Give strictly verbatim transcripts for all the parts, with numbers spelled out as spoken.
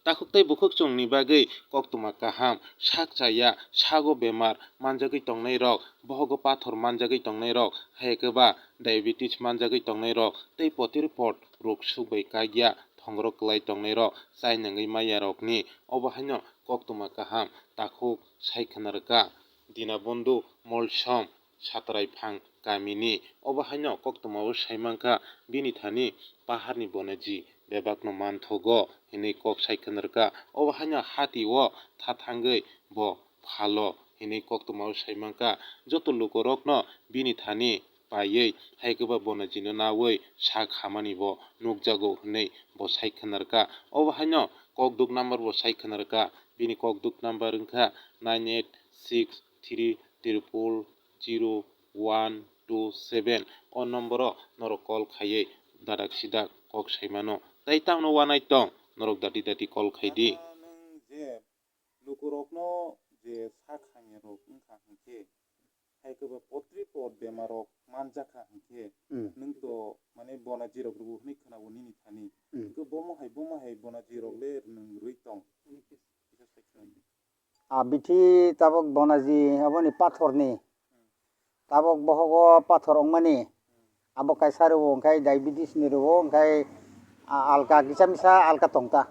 Takhuk tei bukhuk chwngni bagwi koktwma kaham, sak chaya, sago bemar manjagwi tongnairok, bohogo pathor manjagwi tongnairok, hai khe ba diabetes manjagwi tongnairok tei potir pot rok suk bai kak ya thongro kwlai tongnairok chai nangwi maiyarokni obo haino koktwma kaham takhuk sai khwna rwkha Dinabondhu Molsom Satraiphan kamini. Obo haino koktwmao sai mankha bini thani paharni bonaji bebakno manthogo hinwi kok sai khwna rwkha. Obo haino hati o tha thangwi bo phalo hinwi koktwmao sai mankha. Joto lukurokno bini thani paiwi hai khe ba bonajino nawi sak hamani bo nukjago hinwi bo sai khwna rwkha. Obo haino kokduk number bo sai khwna rwkha. Bini kokduk number wngkha nine eight six three triple zero one two seven. O nomboro norok call khaiwi dadak sidak kok sai mano. Tei tamno uanaitong norok dati dati call khai di. Nwng je lukurokno je sak hamya rok wngkha hwnkhe, hai khe ba potri pot bemar rok manjakha hwnkhe, hmm, nwng to mane bonaji rok rw hwnwi khwnao nini thani. Hmm. Hwnkhe bomo hai, bomo hai bonaji rok le nwng rwi tong. A bithi tabok bonaji aboni pathorni. Tabok bohogo pathor wngmani. Abo kaisa rwo, hwnkhe diabetes ni rwo, hwnkhe, a, alka kisa misa alka tongta.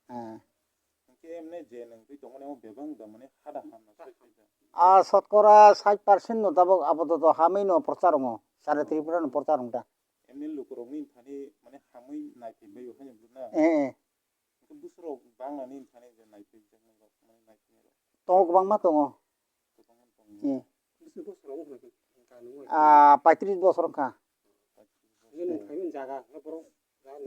Eh. Hwnkhe emne je nwng twi tongmani abo bebak wngda mane hada hamna sai khaida. A sotkora sait percent no tabok apatot hamwi no prochar wngo. Sara Tripura no prochar wngta. Emne lukurokni thani mane hamwi naithai bai o haino bwrwkna. Eh, eh. Hwnkhe bwswrok bangla nini thani je naithai jaknai rok, mane naithai rok. Tongo, kwbangma tongo. Kwbangma tongo. Eh. Bwswk bwswk rok wngkha khe kanwi? Ah, paitris bosor wngkha. Paitris bosor. Nini thani jaga hwnkhe borok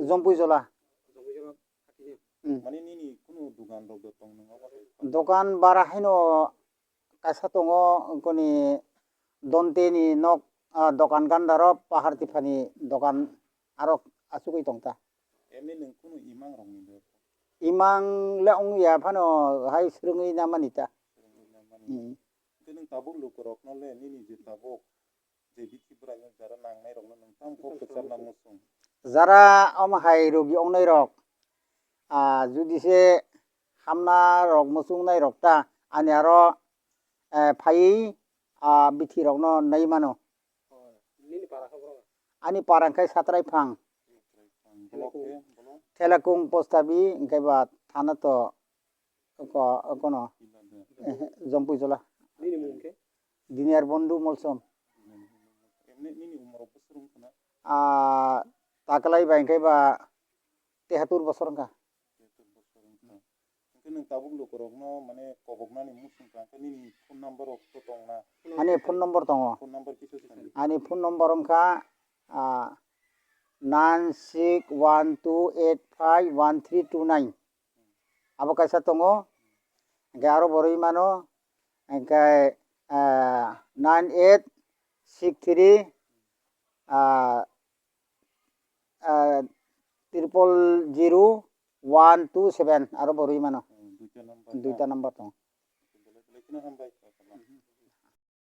Jompui Jola. Jompui Jola hati ni? Hmm. Mane nini kunu dukan rok do tong nang abo? Dukan bara haino kaisa tongo, koni Donte ni nok, ah, dokan gandaro Pahar Tiphani dokan aro achugwi tongta. Emni nwng kunu imang rokni bwkha? Imang le wng ya phano hai swrwngwi na mani ta. Swrwngwi na mani. Hmm. Hwnkhe nwng tabuk lukurokno le nini je tabuk je bithi bwraino jara nangnairokno nwng tamo kok kwcharna muchung? Jara omo hai rogi ongnairok, ah, judi se hamna rok muchungnai rok ta, ani aro, eh, phaiwi, ah, bithi rokno nai mano. Nini para khe bwrok? Ani para hwnkhe Satraiphan. Block khe, block? Thelakung postabi hwnkhe ba thana to Oko, okono. Ehe, Jompui Jola. Nini mung khe? Diniar Bondhu Molsom. Emne nini umor bwswk wngkha na? Ah, taklai bai hwnkhe ba tehatur bosor wngkha. Tehatur bosor wngkha. Hwnkhe nwng tabuk lukurokno mane koboknani muchung kha, hwnkhe nini phone number rok to tong na? Ani phone number tongo. Phone number kisa sa. Ani phone number wngkha, ah, nine six one two eight five one three two nine. Abo kaisa tongo, hwnkhe aro bo rwi mano, hwnkhe, ah, nine eight six three, ah, ah, triple zero one two seven, aro bo rwi mano. Hmm, duita number. Duita number tongo. Belai, belai kheno hambai.